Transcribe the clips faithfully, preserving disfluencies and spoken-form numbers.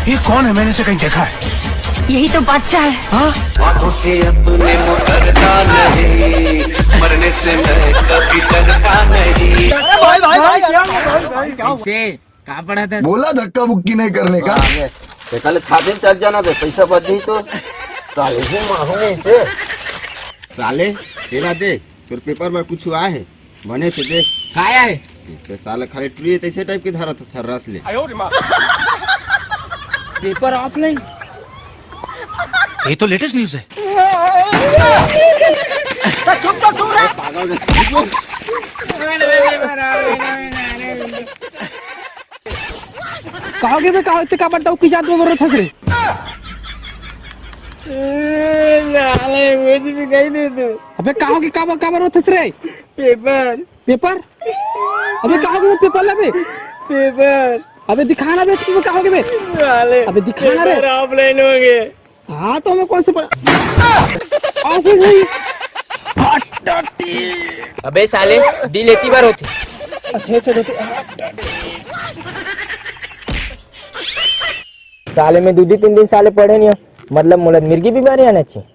ये कौन है? मैंने इसे कहीं देखा है। यही तो बादशाह है। हाँ? हाथों से अपने मुकरता नहीं, मरने से मैं कभी डरता नहीं। कैसे? कहाँ पढ़ा था? बोला धक्का बुक्की नहीं करने का। ते कल छाती में चढ़ जाना बे, पैसा बच जाई तो। साले ही मारूंगा इसे। साले, तेरा दे, तोर पेपर में कुछ आए है, बने से देख। काय आहे? ते साले खाली टुरी तैसे टाइप के धरत है, सर रस ले। Paper offline. ये तो लेटेस्ट न्यूज है। पागल है। कहोगे बे, कहो इतने का बंटा की जात में बोल रहा था रे। साले मुझे भी कहीं दे दो। अबे कहोगे का, का बोल रहा था रे? पेपर। पेपर? अबे कहोगे वो पेपर ला बे? पेपर। अबे दिखाना बे, तू कहोगे बे? साले अबे दिखाना रे। पेपर ऑफलाइन होंगे। हाँ तो हमें कौन से पढ़ा? ऑफलाइन नहीं। अबे साले, दिल एती बार होती। अच्छे से देते। साले में दू दी तीन दिन साले पढ़े नहीं हो, मतलब मोला मिर्गी बीमारी आना चाहिए।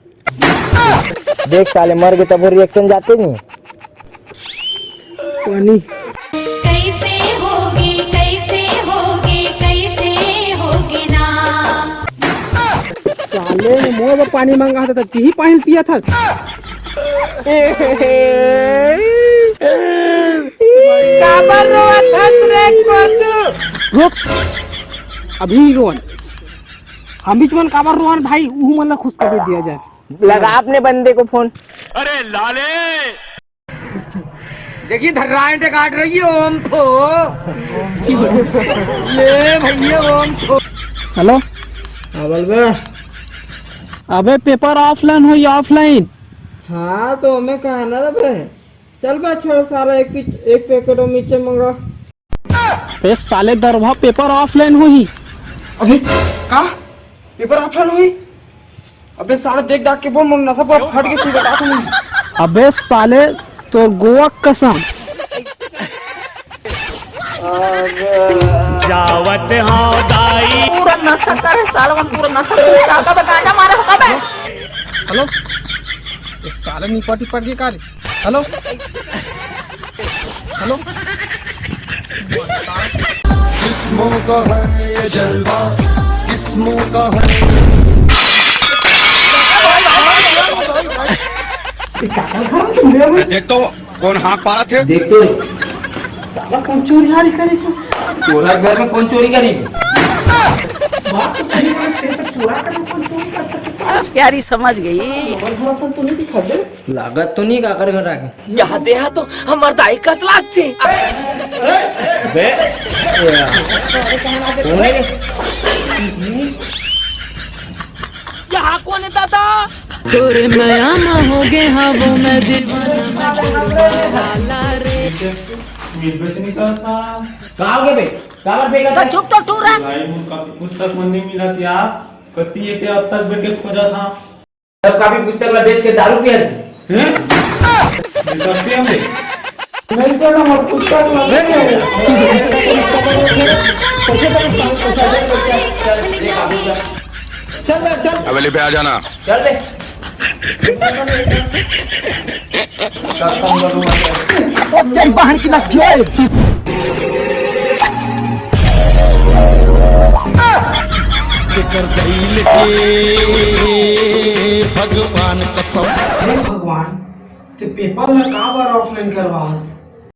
देख साले मर गए तब रिएक्शन जाते नहीं। पानी। कैसे होगी, कैसे होगी, कैसे होगी ना। साले ने मोर बर पानी मांगा था, तब यही पानी पिया था। काबर रोवत हस रे कोतू? रुक, अभी रोन। हम बीच मन काबर रोन भाई, उहू मन ला खुश कर दिया जाए। लगा अपने बंदे को फोन। अरे लाले, देखिए धर्रांट काट रही है ओम फो। ये भैया ओम फो। हेलो। हाँ बोल बे। अबे पेपर ऑफलाइन होई, ऑफलाइन। हाँ तो हमें कहा ना बे। चल बे छोड़ सारा एक पीछ, एक पैकेट और मिर्चा मंगा। बे साले दरभा पेपर ऑफलाइन होई। अबे का? पेपर ऑफलाइन हुई? अबे साले देख दाख के बोल, मोर नसा पूरा फट के सी बता तू। अबे साले तोर गोवा कसम। जावत हाँ दाई। पूरा नशा करे साला, मन पूरा नशा करे। का बे गांजा मारे हो का बे? हेलो। ये साले निपट निपट के का रे? हेलो। हेलो। किस्मों का है ये जलवा, किस्मों का है। देख तो कौन हाथ पारा थे। देख तो साला कौन चोरी हारी करे? तोरा घर में कौन चोरी करी? बात तो सही है, तेरे तो चोरा कर कौन चोरी कर सकता है? प्यारी समझ गई। मोबाइल भरोसा तो नहीं दिखा दे। लागत तो नहीं काकर घर आके। यहाँ देहा तो हमर दाई कस लागथे। बे, कौन है रे? यहाँ कौन है दादा? तोरे मया में हो गए हाँ वो मैं दीवाना, मैं वाला रे। मिल बेचने का सारा कहाँ हो गए बे? कहाँ पर फेंका था? चुप तो टूरा। भाई, मोर कॉपी पुस्तक मन नहीं मिला थी यार। कति ये ते अब तक बैठ के खोजा था। सब कॉपी पुस्तक ला बेच के दारू पिया थे। हैं? ये कॉपी हम दे। नहीं तो ना, मोर पुस्तक ला बेच के। चल, चल, चल। हवेली पे आ जाना। चल बे। बाहर की बात क्यों है? कर दई लेके भगवान कसम। हे भगवान, ते पेपर ला का बार ऑफलाइन करवास?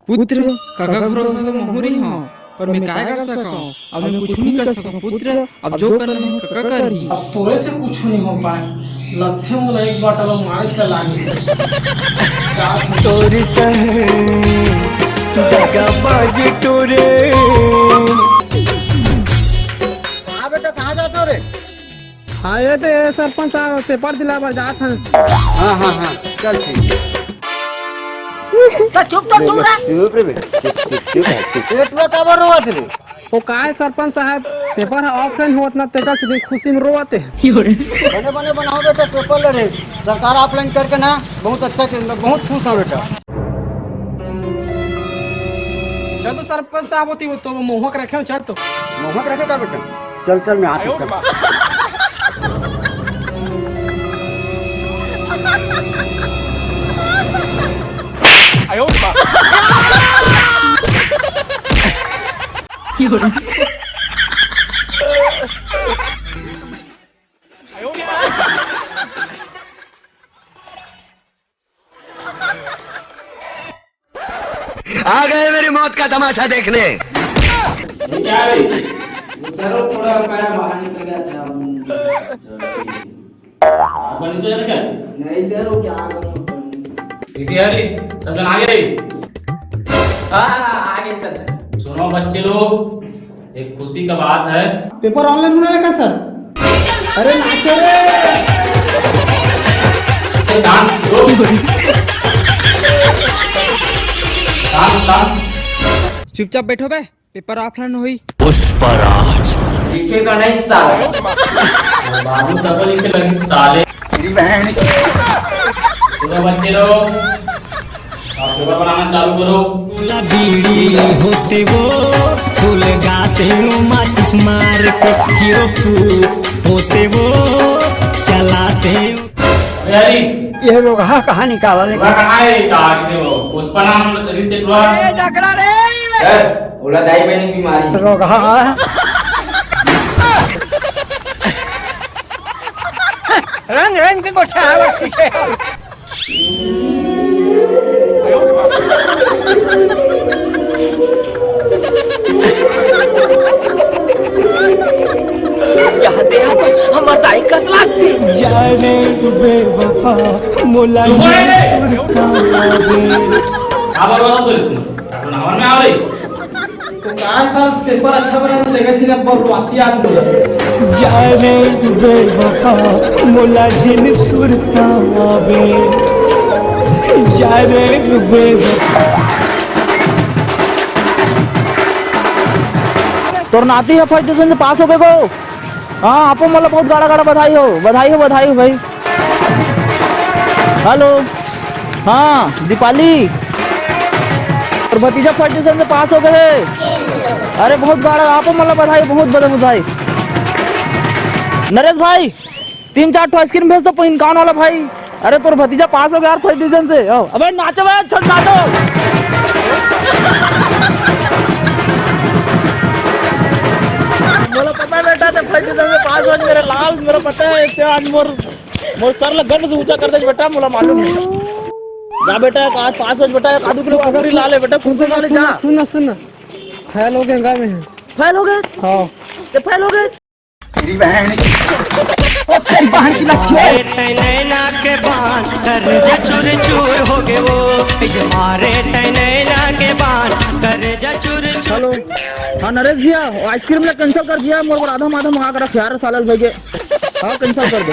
पुत्र, काका भरोसा तो महूरी हाँ, पर मैं काय कर सकता हूँ? अब मैं कुछ नहीं कर सकता पुत्र। अब जो करना है काका कर ही। अब तोरे से कुछ नहीं हो पाए। लगथे मोला एक बाटल मारे चला लागे। तोरी संग दगाबाज टोरे। हाँ बेटा, कहाँ जाता रे? हाँ, ये तो ये सरपंच साहब पेपर दिला बर जात हन। हाँ हाँ हाँ, चल ठीक है। तो चुप तो टूरा। चुप रे बेटा, चुप चुप चुप है, चुप। ये टुरा काबर रोवत रे? वो का है सरपंच साहब, पेपर ह ऑफलाइन होत ना, तेकर से खुशी में रोवत है। बने बने बनाओ बेटा पेपर ले रे। सरकार ऑफलाइन करके ना बहुत अच्छा के, बहुत खुश हूँ बेटा। चल तो सरपंच साहब होती वो तो मोहक रखे हो, चल तो। मोहक रखे का बेटा? चल चल, मैं हाथ उठा। आ गए मेरी मौत का तमाशा देखने। ये क्या है? वो सर, वो थोड़ा पैर बाहर निकल गया था। अच्छा, ठीक है। आप बनी सोचा था क्या? नहीं सर, वो क्या, इसी हरीश, सब जन आ गए? हाँ, हाँ, हाँ, आ गए सब जन। सुनो बच्चे लोग, एक खुशी का बात है। पेपर ऑनलाइन होने लगा सर। अरे नाचो रे। शांत, चुप। शांत, शांत। चुपचाप बैठो बे, पेपर ऑफलाइन होई। पुष्पराज। लिखेगा नहीं साला। बाबू तब लिखे लगी साले। तेरी बहन। सुनो बच्चे लोग, आप पेपर बनाना चालू करो। बीड़ी होते वो सुलगाते हो माचिस मार के, हीरो होते वो चलाते हो। अरे हरीश, ये रोगहा कहाँ निकाला रे? पूरा कहाँ है ये काट के वो? पुष्पा नाम रिश्ते टुआ। ए, जकड़ा रे। ए, ओला दाई बहनी बीमारी। रोगहा। रंग रंग के गोठा है बस के। यहाँ दे, यहाँ तो हमर दाई कस लागथे। जाने तू बेवफा, मोला चुप रह बे। सुरता दे। का बरवा तो तुम? का तो नावन में आ रही? तो का सर, पेपर अच्छा बना तो देखे सिर्फ बरवासी आदमी। जाने तू बेवफा, मोला झिन सुरता आवे। जाने तू बेवफा। तोर नाती ह फर्स्ट डिवीजन से पास होगे गो। हाँ, आपो मोला बहुत गाड़ा गाड़ा बधाई हो, बधाई हो, बधाई हो भाई। हेलो, हाँ दीपाली, तोर भतीजा फर्स्ट डिवीजन से पास होगे हे। अरे बहुत गाड़ा, आपो मोला बधाई, बहुत बड़ा बधाई। नरेश भाई, तीन चार ठो आइसक्रीम भेज दो, इनकान वाला भाई। अरे तोर भतीजा पास होगे यार फर्स्ट डिवीजन से। आओ। अबे नाचो बे, अच्छा नाचो। मोला पता है बेटा, ते फर्स्ट डिवीजन से पास होगे मेरे लाल, मेरा पता है, ते आज मोर, मोर सर ला गर्व से ऊंचा कर दे बेटा, मोला मालूम है। जा बेटा, आज पास होगे बेटा, एक आधू किलो कुरकुरी ला ले बेटा, कुरकुरी ला ले, जा। सुन ना, सुन ना, फेल होगे, गाँव में है। फेल होगे? हाँ। ते फेल होगे? तेरी बहन। मारे तै नैना के बान, करेजा चूर चूर होगे वो। मारे तै नैना के बान, करेजा चूर चूर। हेलो, हाँ नरेश भैया, आइसक्रीम ला कैंसिल कर दिया, मोर बर आधा माधा मंगा के रख यार, साला भाई के। हाँ, कैंसिल कर दे।